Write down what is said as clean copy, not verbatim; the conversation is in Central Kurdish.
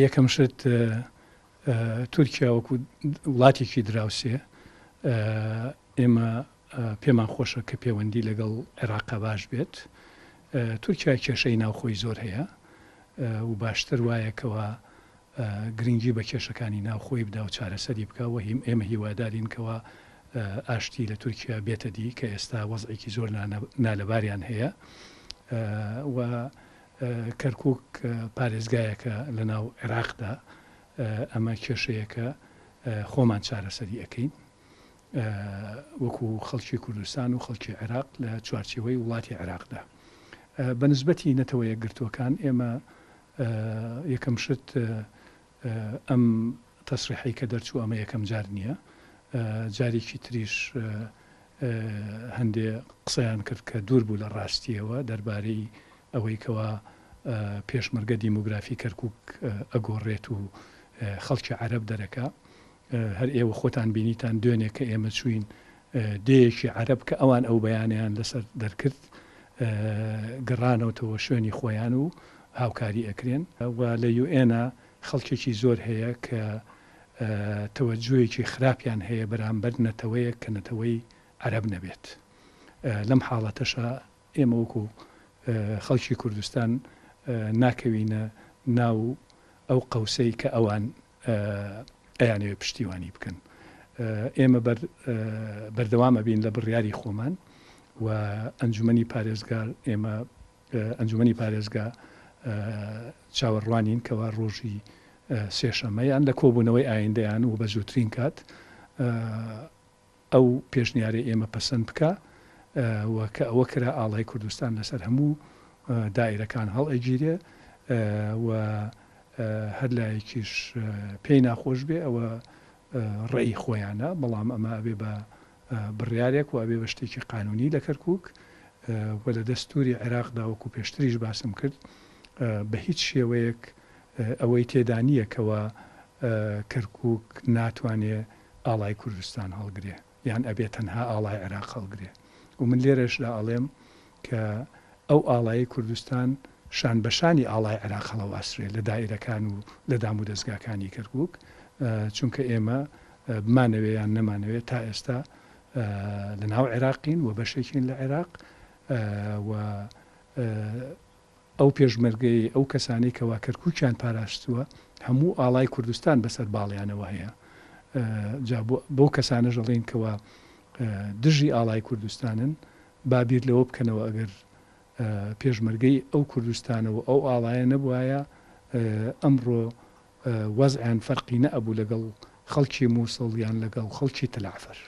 یەکەم شت تورکیا وەکو وڵاتێکی دراوسێ ئێمە پێمان خۆشە کە پەیوەندی لەگەڵ عێراقا باش بێت. تورکیا کێشەی ناوخۆی زۆر هەیە و باشتر وایە کەوا گرنگی بە کێشەکانی ناوخۆی بدا و چارەسەری بکا و ئێمە هیوادارین کەوا ئاشتی لە تورکیا بێتە دی کە ئێستا وەزعێکی زۆر نالەباریان هەیە و کەرکوک پارێزگایەکە لەناو عێراقدا، ئەمە کێشەیەکە خۆمان چارەسەری ئەکەین وەکو خەڵکی کوردستان و خەڵکی عێراق لە چوارچێوەی وڵاتی عێراقدا. بە نسبەتی نەتەوە یەکگرتووەکان ئێمە یەکەم شت ئەم تەسریحەی کە دەرچوو ئەمە یەکەم جار نییە، جارێکی تریش هەندێ قسەیان کرد کە دوور بوو لە ڕاستییەوە دەربارەی ئەوەی کەوا پێشمەرگە دیمۆگرافی کەرکوک ئەگۆڕێت و خەڵکی عەرەب دەرەکا. هەر ئێوە خۆتان بینیتان دوێنێ کە ئێمە چووین دێیەکی عەرەب کە ئەوان ئەو بەیانەیان لەسەر دەرکرد گەڕانەوتەوە شوێنی خۆیان و هاوکاری ئەکرێن. و لە یوئێنا خەڵکێکی زۆر هەیە کە تەوەجوهێکی خراپیان هەیە بەرامبەر نەتەوەیەک کە نەتەوەی عەرەب نەبێت. لەم حاڵەتەشا ئێمە وەکو خەڵکی کوردستان ناکەوینە ناو ئەو قەوسەی کە ئەوان ئەیانەوێت پشتیوانی بکەن. ئێمە بەردەوام ئەبین لە بڕیاری خۆمان و ئەنجومەنی پارێزگار ئێمە ئەنجومەنی پارێزگا چاوەڕوانین کەوا ڕۆژی سێشەممە یان لە کۆبوونەوەی ئایندەیان و بە زووترین کات ئەو پێشنیارەی ئێمە پەسەند بکا و کە ئەوە کرا ئاڵای کوردستان لەسەر هەموو دائیرەکان هەڵئەگیرێ و هەر لایەکیش پێی ناخۆش بێ ئەوە ڕەئی خۆیانە، بەڵام ئەمە ئەبێ بە بڕیارێک و ئەبێ بە شتێکی قانونی لە کەرکوک و لە دەستوری عێراقدا وەکو پێشتریش باسم کرد بە هیچ شێوەیەک ئەوەی تێدا نییە کەوا کەرکوک ناتوانێ ئاڵای کوردستان هەڵگرێ یان ئەبێ تەنها ئاڵای عێراق هەڵگرێ و من لێرەشدا ئەڵێم کە ئەو ئاڵایەی کوردستان شان بە شانی ئاڵای عێراق هەڵەواسرێ لە دائیرەکان و لە دامودەزگاکانی کەرکوک چونکە ئێمە بمانەوێ یان نەمانەوێ تا ئێستا لە ناو عێراقین و بەشێکین لە عێراق و ئەو پێشمەرگەی ئەو کەسانەی کەوا کەرکوکیان پاراستووە هەموو ئاڵای کوردستان بەسەر باڵیانەوە هەیە جا بەو کەسانەش ئەڵێین کەوا دژی ئاڵای کوردستانن با بیر لەوە بکەنەوە ئەگەر پێشمەرگەی ئەو کوردستانە و ئەو ئاڵایە نەبوایە ئەمڕۆ وەزعیان فەرقی نەئەبوو لەگەڵ خەڵکی موسڵ یان لەگەڵ خەڵکی تەلەعفەر.